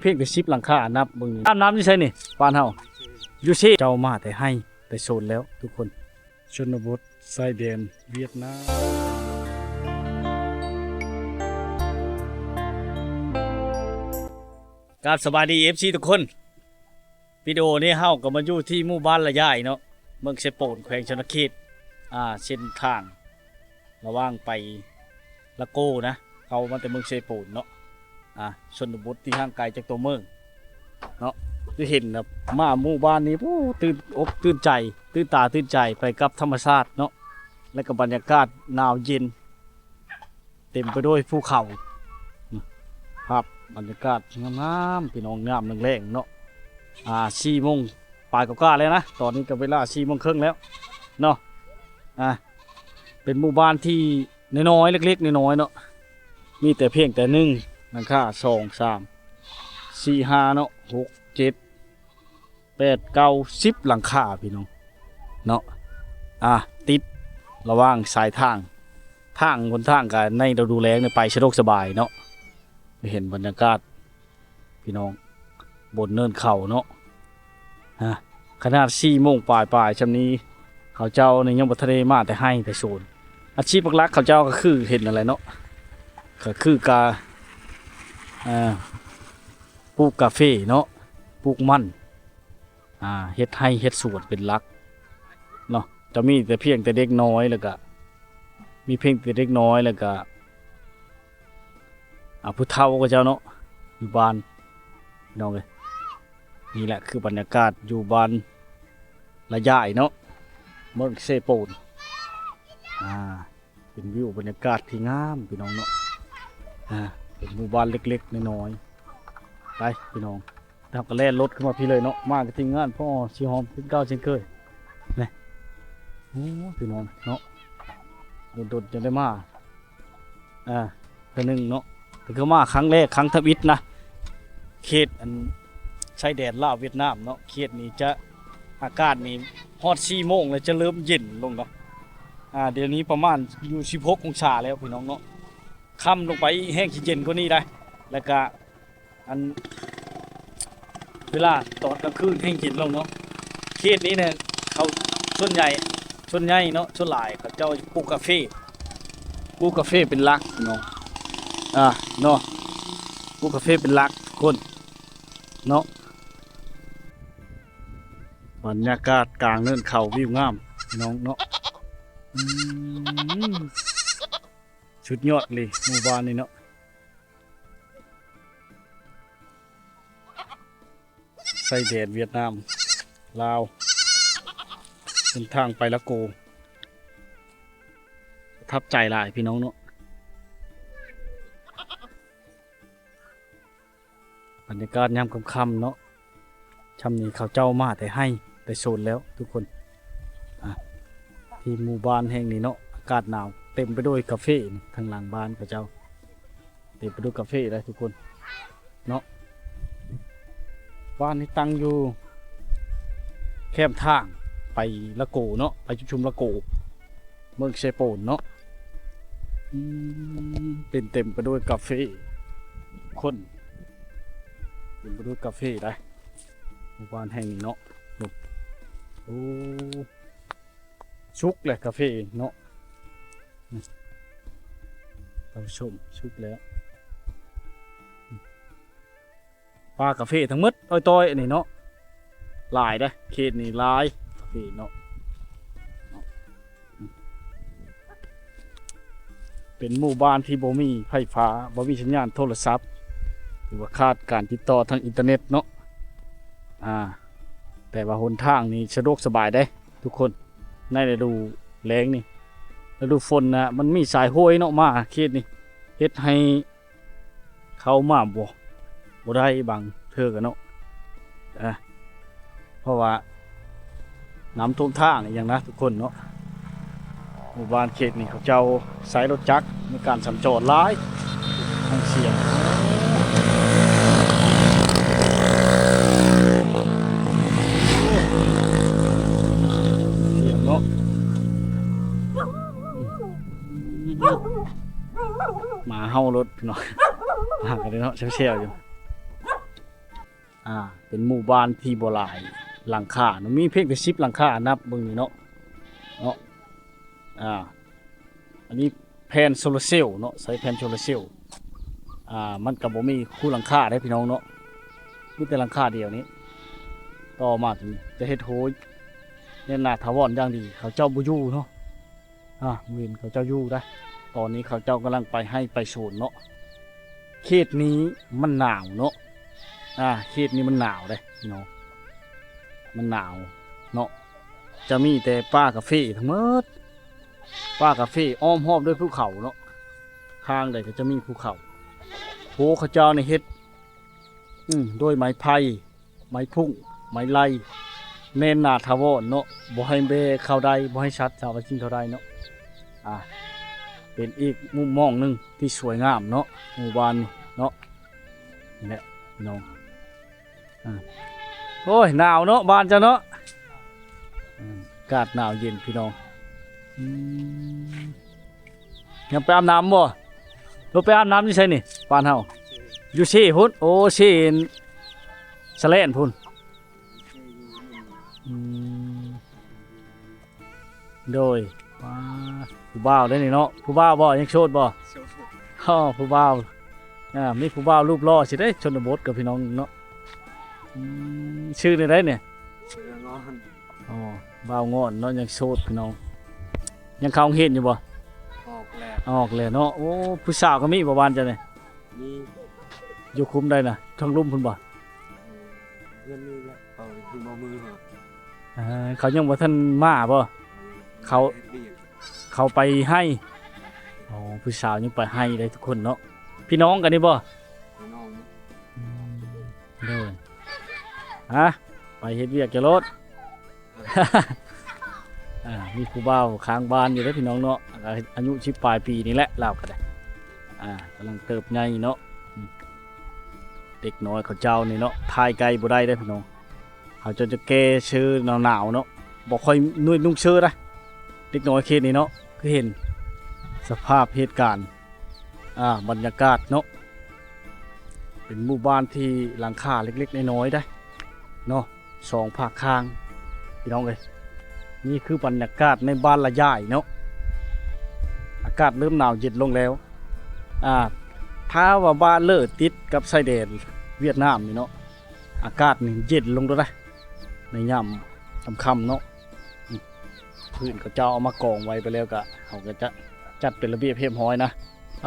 ພຽງແຕ່ສິບຫຼັງຄາ ນັບເບິ່ງນີ້ ອາບນ້ຳຢູ່ໃສນີ້? ບ້ານເຮົາຢູ່ເຊ. ເຈົ້າມາແຕ່ໄຮ່ແຕ່ໂຊນແລ້ວທຸກຄົນ. ຊົນນະບົດຊາຍແດນຫວຽດນາມ. ກາບສະບາຍດີ ເອັຟຊີ ທຸກຄົນ. ວິດີໂອນີ້ເຮົາກໍມາຢູ່ທີ່ໝູ່ບ້ານລະຢາຍເນາະ, ເມືອງເຊໂປນ, ແຂວງສະຫວັນນະເຂດ. ອ່າ ເສັ້ນທາງລະຫວ່າງໄປລະໂກນະ, ເຂົ້າມາແຕ່ເມືອງເຊໂປນເນາະ. ອ່າ ຊົນນະບົດທີ່ຫ່າງໄກຈາກຕົວເມືອງເນາະ. ຄືເຫັນແບບມາໝູ່ບ້ານນີ້ ໂອ້ ຕື່ນອົກຕື່ນໃຈ, ຕື່ນຕາຕື່ນໃຈໄປກັບທຳມະຊາດເນາະ, ແລະກໍບັນຍາກາດໜາວເຢັນ ເຕັມໄປດ້ວຍພູເຂົາ. ພາບບັນຍາກາດງາມໆ ພີ່ນ້ອງ, ຍາມແລງໆເນາະ. ອ່າ ສີ່ໂມງປາຍກວ່າໆແລ້ວນະ, ຕອນນີ້ກໍເວລາສີ່ໂມງເຄິ່ງແລ້ວເນາະ. ອ່າ ເປັນໝູ່ບ້ານທີ່ນ້ອຍໆ ເລັກໆ ນ້ອຍໆເນາະ, ມີແຕ່ພຽງແຕ່ໜຶ່ງຫຼັງຄາ, ສອງ ສາມ ສີ່ ຫ້າເນາະ, ຫົກ ເຈັດ ແປດ ເກົ້າ ສິບຫຼັງຄາ ພີ່ນ້ອງເນາະ. ອ່າ ຕິດລະຫວ່າງສາຍທາງ, ທາງຫົນທາງກໍໃນລະດູແລ້ງນີ້ໄປສະດວກສະບາຍເນາະ. ເຫັນບັນຍາກາດພີ່ນ້ອງ ບົນເນີນເຂົາເນາະ. ຮະ ຂະໜາດສີ່ໂມງປາຍໆຊ່ຳນີ້ ເຂົາເຈົ້ານີ້ຍັງບໍ່ທັນໄດ້ມາແຕ່ໄຮ່ແຕ່ໂຊນ. ອາຊີບຫຼັກໆເຂົາເຈົ້າກໍຄືເຫັນນັ້ນແຫຼະເນາະ, ກໍຄືກາ ເອີ ປູກກາເຟເນາະ, ປູກມັນ, ອ່າ ເຮັດໄຮ່ເຮັດສວນເປັນຫຼັກເນາະ. ຈະມີແຕ່ພຽງແຕ່ເດັກນ້ອຍ ແລ້ວກະ ມີພຽງແຕ່ເດັກນ້ອຍ ແລ້ວກະ ອ່າ ຜູ້ເຖົ້າເຂົາເຈົ້າເນາະ ຢູ່ບ້ານ ພີ່ນ້ອງເອີຍ. ນີ້ແຫຼະຄືບັນຍາກາດຢູ່ບ້ານລະຢາຍເນາະ ເມືອງເຊໂປນ. ອ່າ ເປັນວິວບັນຍາກາດທີ່ງາມ ພີ່ນ້ອງເນາະ. ອ່າ ເປັນໝູ່ບ້ານເລັກໆນ້ອຍໆ ໄປພີ່ນ້ອງ. ເຮົາກໍແລ່ນລົດຂຶ້ນມາພີ້ເລີຍເນາະ, ມາກັບທີມງານພໍ່ຊິຫອມຄືເກົ່າເຊັ່ນເຄີຍ. ນີ້ ໂອ້ ພີ່ນ້ອງເນາະ, ດົນໆຈັ່ງໄດ້ມາ ອ່າ ເທື່ອໜຶ່ງເນາະ, ກໍຄືມາຄັ້ງແລກ ຄັ້ງທຳອິດນະ. ເຂດອັນຊາຍແດນລາວຫວຽດນາມເນາະ, ເຂດນີ້ຈະ ອາກາດນີ້ຮອດສີ່ໂມງແລ້ວຈະເລີ່ມເຢັນລົງເນາະ. ອ່າ ດຽວນີ້ປະມານຢູ່ສິບຫົກອົງສາແລ້ວ ພີ່ນ້ອງເນາະ, ຄ່ຳລົງໄປແຮ່ງຊິເຢັນກວ່ານີ້ໄດ໋. ແລ້ວກະ ອັນ ເວລາຕອນກາງຄືນແຮ່ງເຢັນລົງເນາະ. ເຂດນີ້ນະ ເຂົາສ່ວນໃຫຍ່ ສ່ວນໃຫຍ່ເນາະ ສ່ວນຫຼາຍເຂົາເຈົ້າປູກກາເຟ ປູກກາເຟເປັນຫຼັກເນາະ. ອ່າ ເນາະ ປູກກາເຟເປັນຫຼັກທຸກຄົນເນາະ. ບັນຍາກາດກາງເນີນເຂົາ ວິວງາມ ພີ່ນ້ອງເນາະ. ອືມ ສຸດຍອດເລີຍໝູ່ບ້ານນີ້ເນາະ. ຊາຍແດນຫວຽດນາມ ລາວ ເສັ້ນທາງໄປລະໂກ ປະທັບໃຈຫຼາຍ ພີ່ນ້ອງເນາະ. ບັນຍາກາດຍາມຄ່ຳໆເນາະ, ຊ່ຳນີ້ເຂົາເຈົ້າມາແຕ່ໄຮ່ແຕ່ໂຊນແລ້ວທຸກຄົນ. ອ່າ ທີ່ໝູ່ບ້ານແຫ່ງນີ້ເນາະ ອາກາດໜາວ ເຕັມໄປດ້ວຍກາເຟ. ທາງຫຼັງບ້ານເຂົາເຈົ້າເຕັມໄປດ້ວຍກາເຟເລີຍທຸກຄົນເນາະ. ບ້ານນີ້ຕັ້ງຢູ່ແຄມທາງໄປລະໂກເນາະ, ໄປຈຸມລະໂກ ເມືອງເຊໂປນເນາະ. ອືມ ເປັນເຕັມໄປດ້ວຍກາເຟ ຄົນ ເຕັມໄປດ້ວຍກາເຟໄດ໋ ໝູ່ບ້ານແຫ່ງນີ້ເນາະ. ໂອ້ ສຸກແຫຼະກາເຟເນາະ ທ່ານຜູ້ຊົມ, ສຸກແລ້ວ. ປ່າກາເຟທັງໝົດ ອ້ອຍຕ້ອຍ ອັນນີ້ເນາະ, ຫຼາຍເດ້ ເຂດນີ້ຫຼາຍກາເຟເນາະ. ເປັນໝູ່ບ້ານທີ່ບໍ່ມີໄຟຟ້າ ບໍ່ມີສັນຍານໂທລະສັບ ຫຼືວ່າຂາດການຕິດຕໍ່ທາງອິນເຕີເນັດເນາະ. ອ່າ ແຕ່ວ່າຫົນທາງນີ້ສະດວກສະບາຍເດ້ທຸກຄົນ. ໃນລະດູແລ້ງນີ້ ລະດູຝົນນະ ມັນມີສາຍຫ້ວຍເນາະ ມາເຂດນີ້ ເຮັດໃຫ້ ເຂົ້າມາບໍ່ ບໍ່ໄດ້ບາງເທື່ອກໍເນາະ. ເອີ ເພາະວ່ານ້ຳຖ້ວມທາງອີ່ຫຍັງນະທຸກຄົນເນາະ. ໝູ່ບ້ານເຂດນີ້ເຂົາເຈົ້າໃຊ້ລົດຈັກໃນການສັນຈອນຫຼາຍ. ທາງສຽງ ສຽງເນາະ. ໝາເຫົ່າໂລດເນາະ ໝາກໍໄດ້ເນາະ ແຊວໆຢູ່. ອ່າ ເປັນໝູ່ບ້ານທີ່ບໍ່ຫຼາຍຫຼັງຄາເນາະ ມີພຽງແຕ່ສິບຫຼັງຄາ ນັບເບິ່ງນີ້ເນາະ ເນາະ ອ່າ ອັນນີ້ແຜ່ນໂຊລາເຊວເນາະ ໃຊ້ແຜ່ນໂຊລາເຊວ ອ່າ ມັນກໍບໍ່ມີຄູ່ຫຼັງຄາເດ້ພີ່ນ້ອງເນາະ ມີແຕ່ຫຼັງຄາດຽວນີ້ ຕໍ່ມາຈະເຮັດໂຮຍແໜ້ນໜາຖາວອນຢ່າງດີ ເຂົາເຈົ້າບໍ່ຢູ່ເນາະ ອ່າ ບໍ່ເຫັນເຂົາເຈົ້າຢູ່ໄດ໋ ຕອນນີ້ເຂົາເຈົ້າກຳລັງໄປໄຮ່ໄປສວນເນາະ ເຂດນີ້ມັນໜາວເນາະ ອ່າ ເຂດນີ້ມັນໜາວເດ້ພີ່ນ້ອງ ມັນໜາວເນາະ ຈະມີແຕ່ປ່າກາເຟທັງໝົດ ປ່າກາເຟອ້ອມຮອບດ້ວຍພູເຂົາເນາະ ທາງໃດກໍຈະມີພູເຂົາ ໂພເຂົາເຈົ້ານີ້ເຮັດ ອືມ ໂດຍໄມ້ໄຜ່ ໄມ້ພຸ້ງ ໄມ້ໄລ່ ແໜ້ນໜາຖາວອນເນາະ ບໍ່ໃຫ້ແບ້ເຂົ້າໄດ້ ບໍ່ໃຫ້ສັດສາວາສິ່ງເຂົ້າໄດ້ເນາະ ອ່າ ເປັນອີກມຸມມອງໜຶ່ງທີ່ສວຍງາມເນາະ ໝູ່ບ້ານນີ້ເນາະ ນີ້ແຫຼະພີ່ນ້ອງ ອ່າ ໂອ້ຍ ໜາວເນາະ ບ້ານເຈົ້າເນາະ ອາກາດໜາວເຢັນພີ່ນ້ອງ ອືມ ຍັງໄປອາບນ້ຳບໍ່? ລົງໄປອາບນ້ຳຢູ່ໃສນີ້? ບ້ານເຮົາ ຢູ່ເຊພຸ້ນ ໂອ້ ເຊສະແລນພຸ້ນ ອືມ ໂດຍ ອ່າ ຜູ້ບ່າວເດ້ນີ້ເນາະ ຜູ້ບ່າວບໍ່? ຍັງໂສດບໍ່? ໂສດ ອໍ ຜູ້ບ່າວ ອ່າ ມີຜູ້ບ່າວຮູບຫຼໍ່ຊິໄດ້ຊົນນະບົດກັບພີ່ນ້ອງເນາະ ອືມ ຊື່ແນວໃດນີ້? ຊື່ງອນ ອໍ ບ່າວງອນເນາະ ຍັງໂສດພີ່ນ້ອງ ຍັງເຂົ້າໂຮງຮຽນຢູ່ບໍ່? ອອກແລ້ວ ອອກແລ້ວເນາະ ໂອ້ ຜູ້ສາວກໍມີບໍ່ບ້ານເຈົ້ານີ້? ມີ ຢູ່ຄຸ້ມໃດນະ ທາງລຸ່ມພຸ້ນບໍ່? ເຮືອນນີ້ແຫຼະ ເຂົາຢູ່ບໍ່ມື ເອີ ເຂົາຍັງບໍ່ທັນມາບໍ່? ເຂົາ ເຂົາໄປໄຮ່ ອໍ ຜູ້ສາວຍັງໄປໄຮ່ໄດ໋ທຸກຄົນເນາະ ພີ່ນ້ອງກັນນີ້ບໍ່? ພີ່ນ້ອງ ອືມ ໂດຍ ຮະ ໄປເຮັດວຽກຈະໂລດ ອ່າ ມີຜູ້ບ່າວຄ້າງບ້ານຢູ່ເດ້ພີ່ນ້ອງເນາະ ອາ ອາຍຸສິບປາຍປີນີ້ແຫຼະ ລາວກໍໄດ້ ອ່າ ກຳລັງເຕີບໃຫຍ່ເນາະ ອືມ ເດັກນ້ອຍເຂົາເຈົ້ານີ້ເນາະ ຖ່າຍໄກບໍ່ໄດ້ເດ້ພີ່ນ້ອງ ເຂົາເຈົ້າຈະແກ່ເສື້ອໜາວໆເນາະ ບໍ່ຄ່ອຍນຸ່ງເສື້ອນະ ເດັກນ້ອຍເຂດນີ້ເນາະ ຄືເຫັນສະພາບເຫດການ ອ່າ ບັນຍາກາດເນາະ ເປັນໝູ່ບ້ານທີ່ຫຼັງຄາເລັກໆນ້ອຍໆໄດ໋ເນາະ ສອງພາກຂ້າງ ພີ່ນ້ອງເອີຍ ນີ້ຄືບັນຍາກາດໃນບ້ານລະຢາຍເນາະ ອາກາດເລີ່ມໜາວເຢັນລົງແລ້ວ ອ່າ ຖ້າວ່າບ້ານເລີຕິດກັບຊາຍແດນຫວຽດນາມນີ້ເນາະ ອາກາດນີ້ເຢັນລົງໂດດນະ ໃນຍາມຄ່ຳໆເນາະ ພື້ນເຂົາເຈົ້າເອົາມາກອງໄວ້ໄປແລ້ວ ກະເຮົາກໍຈະຈັດເປັນລະບຽບຮຽບຮ້ອຍນະ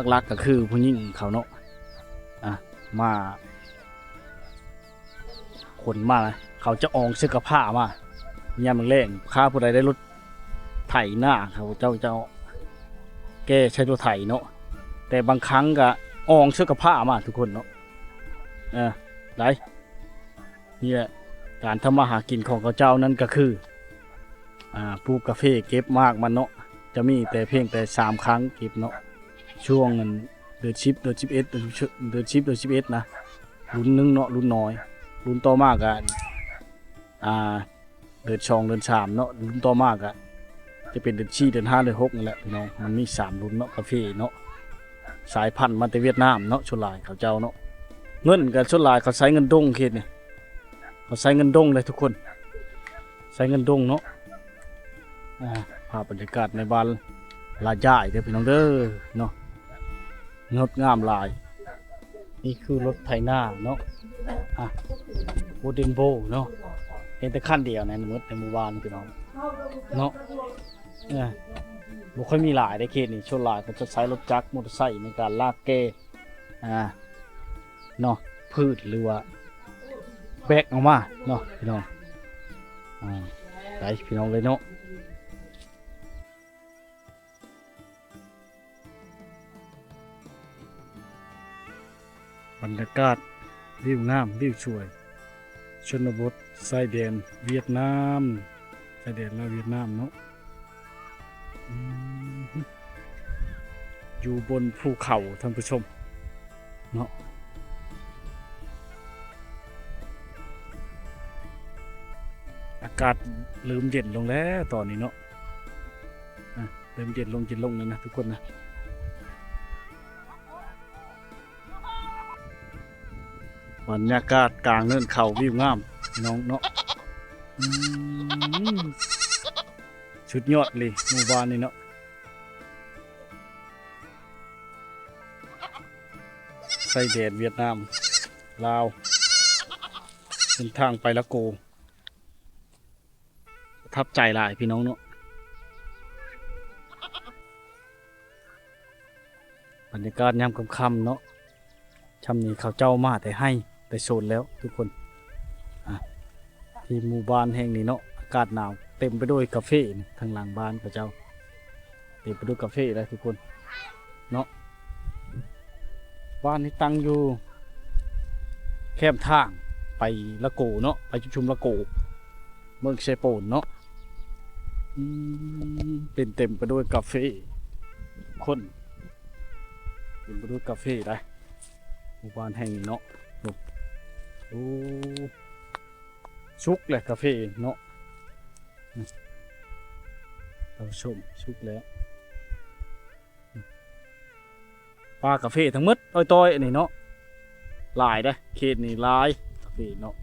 ຫຼັກໆກໍຄືຜູ້ຍິງເຂົາເນາະ ອ່າ ມາ ຂົນມາ ເຂົາຈະອອງເສື້ອກັບຜ້າມາ ຍາມແລງໆ ຖ້າຜູ້ໃດໄດ້ລົດໄຖນາ ເຂົາເຈົ້າຈະແກ່ໃສ່ລົດໄຖເນາະ ແຕ່ບາງຄັ້ງກໍອອງເສື້ອກັບຜ້າມາທຸກຄົນເນາະ ເອີ ໄດ້ ນີ້ແຫຼະ ການທຳມາຫາກິນຂອງເຂົາເຈົ້ານັ້ນກໍຄື ອ່າ ປູກກາເຟເກັບໝາກມັນເນາະ ຈະມີແຕ່ພຽງແຕ່ສາມຄັ້ງເກັບເນາະ ຊ່ວງອັນເດືອນສິບ ເດືອນສິບເອັດ ເດືອນສິບ ເດືອນສິບ ເດືອນສິບເອັດນະ ລຸ້ນໜຶ່ງເນາະ ລຸ້ນນ້ອຍ ລຸ້ນຕໍ່ມາກະ ອ່າ ເດືອນສອງ ເດືອນສາມເນາະ ລຸ້ນຕໍ່ມາກະຈະເປັນເດືອນສີ່ ເດືອນຫ້າ ເດືອນຫົກນີ້ແຫຼະພີ່ນ້ອງ ມັນມີສາມລຸ້ນເນາະ ກາເຟເນາະ ສາຍພັນມາແຕ່ຫວຽດນາມເນາະ ສ່ວນຫຼາຍເຂົາເຈົ້າເນາະ ເງິນກະສ່ວນຫຼາຍເຂົາໃຊ້ເງິນດົງເຂດນີ້ ເຂົາໃຊ້ເງິນດົງເດ້ທຸກຄົນ ໃຊ້ເງິນດົງເນາະ ອ່າ ພາບບັນຍາກາດໃນບ້ານລະຢາຍເດີພີ່ນ້ອງເດີເນາະ ງົດງາມຫຼາຍ ນີ້ຄືລົດໄຖນາເນາະ ອ່າ Golden Boy ເນາະ ເຫັນແຕ່ຄັນດຽວໃນໝົດໃນໝູ່ບ້ານພີ່ນ້ອງເນາະ ເອີ ບໍ່ຄ່ອຍມີຫຼາຍໃນເຂດນີ້ ສ່ວນຫຼາຍເຂົາຈະໃຊ້ລົດຈັກ ມໍເຕີໄຊໃນການລາກແກ່ ອ່າ ເນາະ ພືດ ຫຼືວ່າແບກອອກມາເນາະພີ່ນ້ອງ ອ່າ ໄປພີ່ນ້ອງເອີຍເນາະ ບັນຍາກາດ ວິວງາມ ວິວສວຍ ຊົນນະບົດ ຊາຍແດນຫວຽດນາມ ຊາຍແດນລາວຫວຽດນາມເນາະ ອືມ ຢູ່ບົນພູເຂົາທ່ານຜູ້ຊົມເນາະ ອາກາດເລີ່ມເຢັນລົງແລ້ວຕອນນີ້ເນາະ ອ່າ ເລີ່ມເຢັນລົງ ເຢັນລົງແລ້ວນະທຸກຄົນນະ. ບັ ບັນຍາກາດກາງເນີນເຂົາ ວິວງາມພີ່ນ້ອງເນາະ. ອືມ ສຸດຍອດເລີຍໝູ່ບ້ານນີ້ເນາະ. ຊາຍແດນຫວຽດນາມ ລາວ ເສັ້ນທາງໄປລະໂກ ປະທັບໃຈຫຼາຍພີ່ນ້ອງເນາະ. ບັນຍາກາດຍາມຄ່ຳໆເນາະ. ຊ່ຳນີ້ເຂົາເຈົ້າມາແຕ່ໄຮ່ແຕ່ສວນແລ້ວທຸກຄົນ. ອ່າ ທີ່ໝູ່ບ້ານແຫ່ງນີ້ເນາະ ອາກາດໜາວ ເຕັມໄປດ້ວຍກາເຟນີ້. ທາງຫຼັງບ້ານເຂົາເຈົ້າເຕັມໄປດ້ວຍກາເຟເລີຍທຸກຄົນເນາະ. ບ້ານນີ້ຕັ້ງຢູ່ແຄມທາງໄປລະໂກເນາະ, ໄປຈຸມລະໂກ ເມືອງເຊໂປນເນາະ. ອືມ ເຕັມ ເຕັມໄປດ້ວຍກາເຟ ຄົນ ເຕັມໄປດ້ວຍກາເຟໄດ໋ ໝູ່ບ້ານແຫ່ງນີ້ເນາະ. ໂອ້ ສຸກແລ້ວກາເຟເນາະ ທ່ານຜູ້ຊົມ ສຸກແລ້ວ. ປ່າກາເຟທັງໝົດ ອ້ອຍຕ້ອຍ ອັນນີ້ເນາະ ຫຼາຍເດ້ ເຂດນີ້ຫຼາຍກາເຟເນາະ.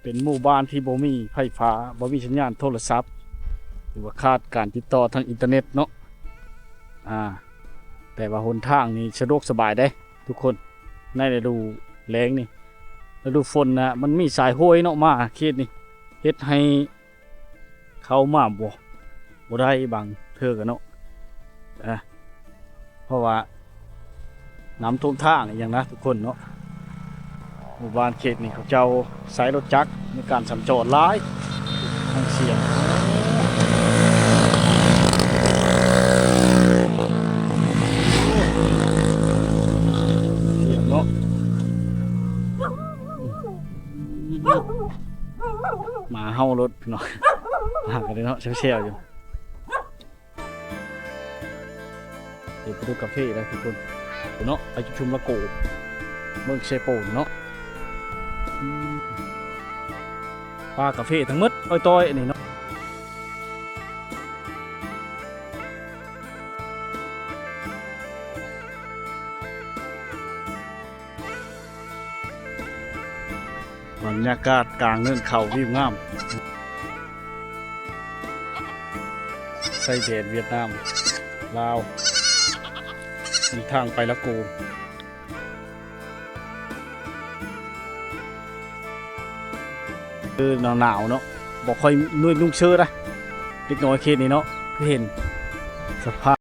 ເປັນໝູ່ບ້ານທີ່ບໍ່ມີໄຟຟ້າ ບໍ່ມີສັນຍານໂທລະສັບ ຫຼືວ່າຂາດການຕິດຕໍ່ທາງອິນເຕີເນັດເນາະ. ອ່າ ແຕ່ວ່າຫົນທາງນີ້ສະດວກສະບາຍເດ້ທຸກຄົນ. ໃນລະດູແລ້ງນີ້ ລະດູຝົນນະ ມັນມີສາຍຫ້ວຍເນາະ ມາເຂດນີ້ ເຮັດໃຫ້ ເຂົ້າມາບໍ່ ບໍ່ໄດ້ບາງເທື່ອກະເນາະ. ເອີ ເພາະວ່ານ້ຳຖ້ວມທາງອີ່ຫຍັງນະທຸກຄົນເນາະ. ໝູ່ບ້ານເຂດນີ້ເຂົາເຈົ້າໃຊ້ລົດຈັກໃນການສັນຈອນຫຼາຍ. ທັງສຽງ ສຽງເນາະ. ໝາເຫົ່າໂລດພີ່ນ້ອງ ຫາກັນເນາະ ແຊວໆຢູ່. ເປັນປະຕູກາເຟໄດ໋ທຸກຄົນເນາະ ໄປຈຸມລະໂກ ເມືອງເຊໂປນເນາະ. ອືມ ປ່າກາເຟທັງໝົດ ອ້ອຍຕ້ອຍ ອັນນີ້ເນາະ. ບັນຍາກາດກາງເນີນເຂົາ ວິວງາມ ຊາຍແດນຫວຽດນາມ ລາວ ເສັ້ນທາງໄປລະໂກ. ຄືໜາວໆເນາະ ບໍ່ຄ່ອຍນຸ່ງເຊີດະ ເດັກນ້ອຍເຂດນີ້ເນາະ ຄືເຫັນສະພາບ